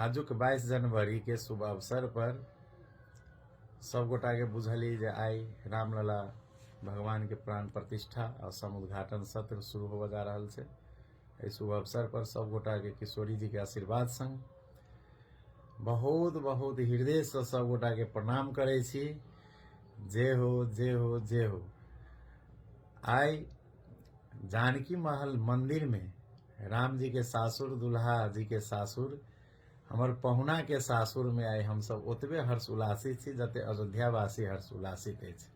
आजुक 22 जनवरी के शुभ अवसर पर सब गोटा के बुझल जे आइ रामलला भगवान के प्राण प्रतिष्ठा और समुद्घाटन सत्र शुरू होबऽ जा रहल छै। एहि शुभ अवसर पर सब गोटा के किशोरी जी के आशीर्वाद संग बहुत बहुत हृदय से सब गोटा के प्रणाम करै छी। जय हो जय हो जय हो। आइ जानकी महल मंदिर में राम जी के सासुर, दुल्हा जी के सासुर, हमर पहुना के सासुर में आइ हमसब ओतबे हर्ष उल्लासित छी जते अयोध्यावासी हर्ष उल्लासित अछि।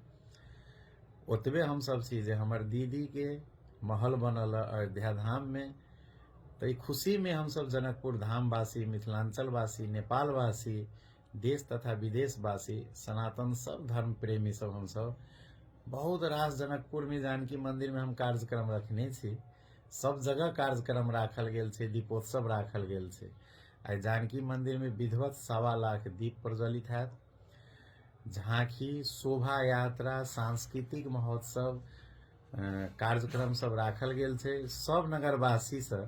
ओतबे हमसब छी जे हमर दीदी के महल बनल अयोध्या धाम में, तऽ खुशी में हमसब जनकपुर धामवासी, मिथिलांचलवासी, नेपालवासी, देश तथा विदेशवासी, सनातन सब धर्म प्रेमी सब हमसब बहुत रास जनकपुर में जानकी मंदिर में हम कार्यक्रम रखने छी। सब जगह कार्यक्रम राखल गेल छै, दीपोत्सव राखल गेल छै। आइ जानकी मंदिर में विधिवत 1.25 लाख दीप प्रज्वलित हैत। झांकी, शोभा यात्रा, सांस्कृतिक महोत्सव कार्यक्रम सब राखल गेल छै। सब नगरवासी से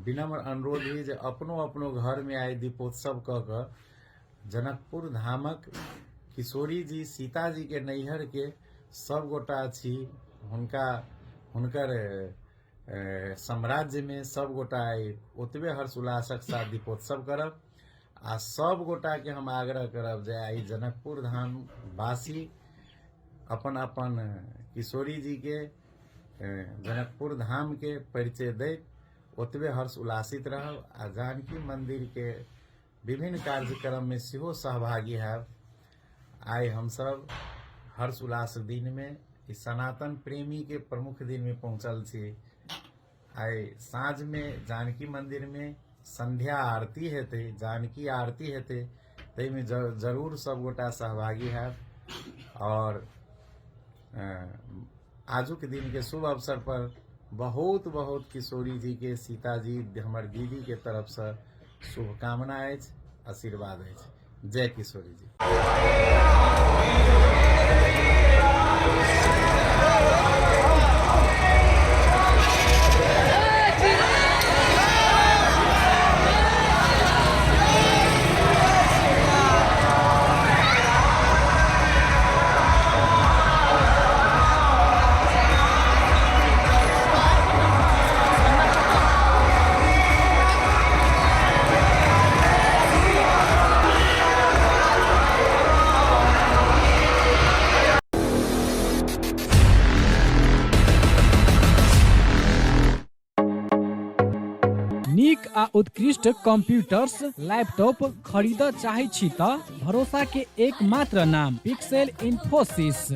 विनम्र अनुरोध ही जे अपनो अपनो घर में आइ दीपोत्सव कऽ कऽ जनकपुर धामक किशोरी जी, सीता जी के नैहर के सब गोटा छी, हुनका हुनकर साम्राज्य में सब गोटा आइ ओतबे हर्ष उल्लासक साथ दीपोत्सव करब। आ सब गोटा के हम आग्रह करब जे आइ जनकपुर धाम वासी अपन अपन किशोरी जी के जनकपुर धाम के परिचय दैत ओतबे हर्ष उल्लासित रहब आ जानकी मंदिर के विभिन्न कार्यक्रम में सेहो सहभागी हैब। आइ हमसब हर्ष उल्लास दिन में ई सनातन प्रेमी के प्रमुख दिन में पहुंचल छी। आइ साँझ में जानकी मंदिर में संध्या आरती हेतै, जानकी आरती हेतै, ताहिमे जरूर सब गोटा सहभागी हैब। और आजुक दिन के शुभ अवसर पर बहुत बहुत किशोरी जी के, सीता जी हमर दीदी के तरफ से शुभकामना अछि, आशीर्वाद अछि। जय किशोरी जी। नीक आ उत्कृष्ट कंप्यूटर्स लैपटॉप खरीदऽ चाहै छी तऽ भरोसा के एकमात्र नाम पिक्सेल इन्फोसिस।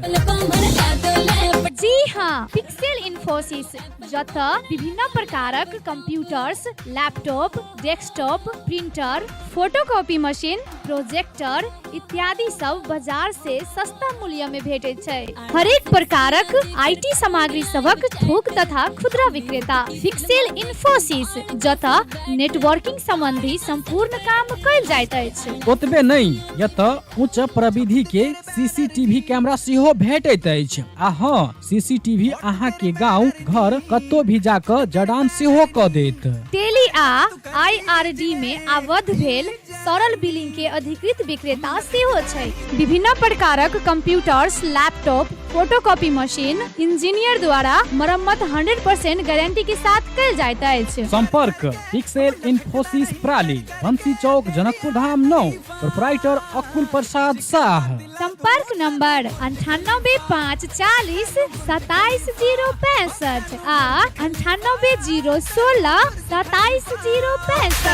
जी हाँ, पिक्सेल इन्फोसिस, जतऽ विभिन्न प्रकारक computers, laptop, desktop, printer, photocopy machine, projector इत्यादि सब बाजार से सस्ता मूल्य में भेटैत छै। हरेक प्रकारक IT सामग्री सभक थोक तथा खुदरा विक्रेता पिक्सेल इन्फोसिस, जतऽ नेटवर्किंग संबंधी संपूर्ण काम कयल जाइत अछि। ओतबे नहि, एतऽ उच्च प्रविधि के सीसीटीवी कैमरा सेहो भेटैत अछि। आ हँ, सीसीटीवी अहाँ के गांव घर कतौ भी जाकऽ जड़ान सेहो कऽ देत। टेली आ आईआरडी में आबद्ध भेल सरल बिलिंग के अधिकृत विक्रेता सेहो छै। विभिन्न प्रकारक computers, laptop, photocopy machine engineer द्वारा मरम्मत 100% गारंटी के साथ कयल जाइत अछि। संपर्क पिक्सेल इन्फोसिस प्राली, बंसी चौक, जनकपुर धाम 9, प्रोपराइटर अकुल प्रसाद साह। संपर्क नंबर 98 5 40 27 0 65 आ 98 0 16 27 0 65।